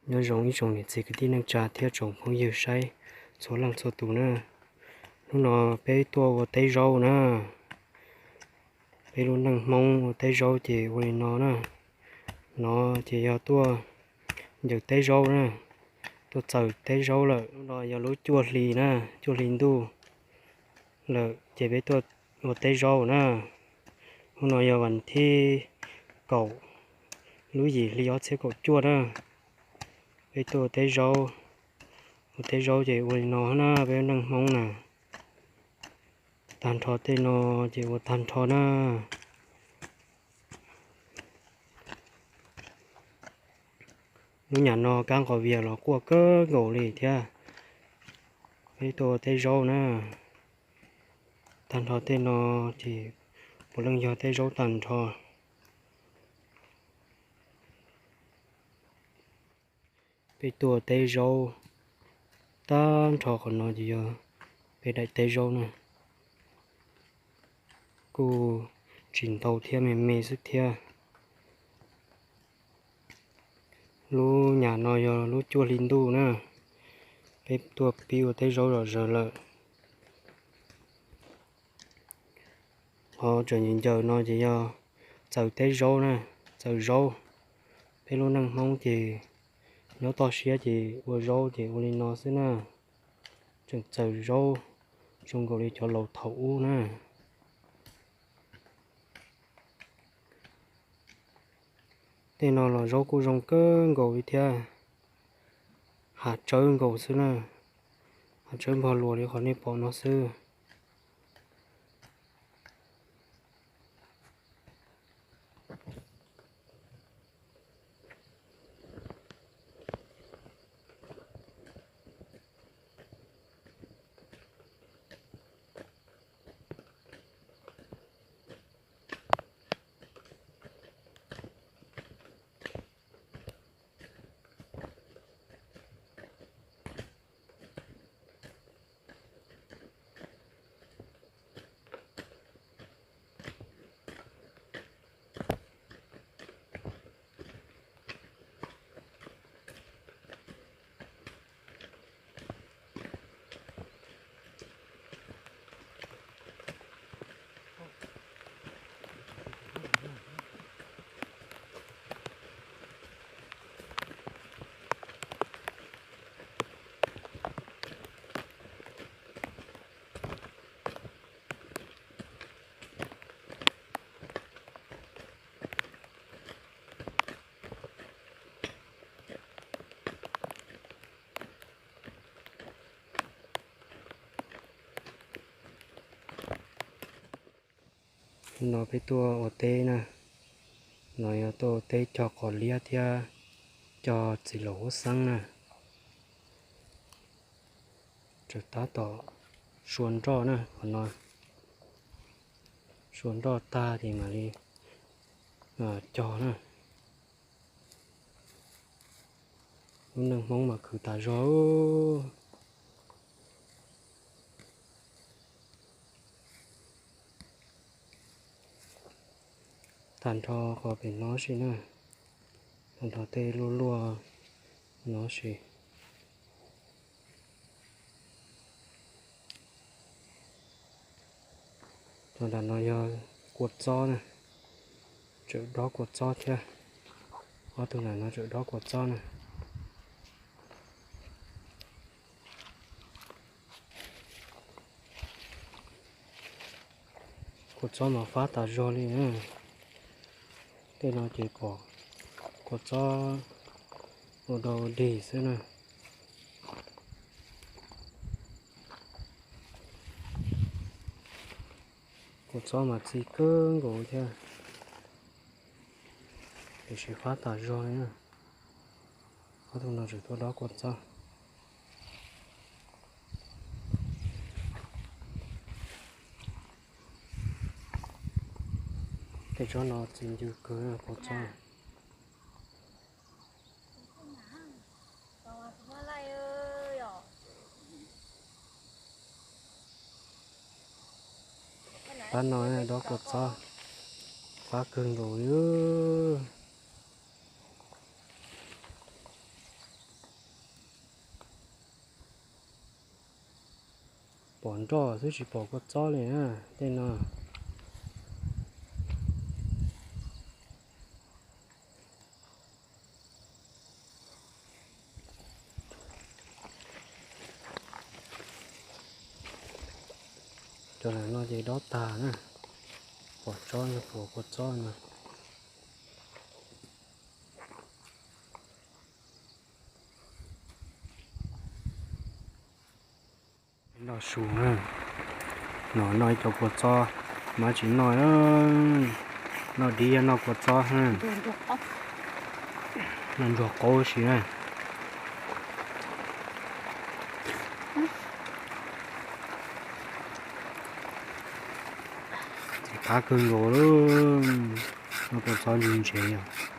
Nyob zoo ib tsoom niam txiv kwv tij neej tsa thiab tsoom phooj ywg saib txhua leej txhua tus na. Hnub no peb tuaj ua teb zaub na. Peb lub neej Hmoob ua teb zaub ces ua li no na. No ces yog tuaj ncaws teb zaub na, tuaj txaws teb zaub lawm. Hnub no yog lub cuaj hli na, cuaj hli ntuj lawm ces peb tuaj ua teb zaub na. Hnub no yog vas thib kaum lub yim hli ob txhiab kaum cuaj na. Peb tuaj ua teb zaub, ua teb zaub ces ua li no na peb neej Hmoob na. Tag nrho tej no ces ua tag nrho na. Lub nyam no kab nqos vias los quaj kawg nkaus li thiab. Peb tuaj ua teb zaub na. Tag nrho tej no ces puav leej yog teb zaub tag nrho. Peb tuaj teb zaub tag nrho qhov no ces yog peb daim teb zaub na. Kuj tsis ntau thiab, me me xwb thiab. Lub nyam no yog lub cuaj hli ntuj na, peb tuaj pib ua teb zaub zom zaws lawm. Qhov tseem ncaws ncaws no ces yog txaws teb zaub na, txaws zaub. Peb lub neej Hmoob ces nyob toj siab ces ua zaub ces ua li no xwb na. Tseem txaws zaub zoo nkaus li cov laus thaum ub na. Tej no los zaub kuj zoo kawg nkaus li thiab. Hav tsawb nkaus xwb na, hav tsawb npog luas li qhov nej pom no xwb. No peb tuaj ua teb na, no yog tuaj ua teb cog qos liab thiab cog txiv laum huab xeeb na. Tseem tab tom sua nroj na, qhov no sua nroj tag ces mam li cog na. Lub neej Hmoob mas khwv tas zog. Tag nrho qhov pem no si na, tag nrho tej luaj luaj no si. Cov nram no yog kua txob na, tseem dob kua txob thiab. Ob tug nram no tseem dob kua txob na. Kua txob mas fab tas zog li na. Tej no ces kom kua txob ua dog dig xwb na. Kua txob mas txi kawg nkaus thiab, tiam sis fab tas zog li na. Ob tug no tseem tuaj dob kua txob. Tej tsob no txi ncw kawg kua txob. Pab no dob kua txob, pab kawg nkaus li. Pom nroj xwb tsis pom kua txob li na, tej no. Cov no ces dob tag na, pom tsob no pom kua txob no. Noj su na, no noj ib co kua txob, mas tsis noj, noj dib noj kua txob na, noj ntsuag qaub si na. Txiv qab kawg nkaus, noj kua txob ntse ntse os.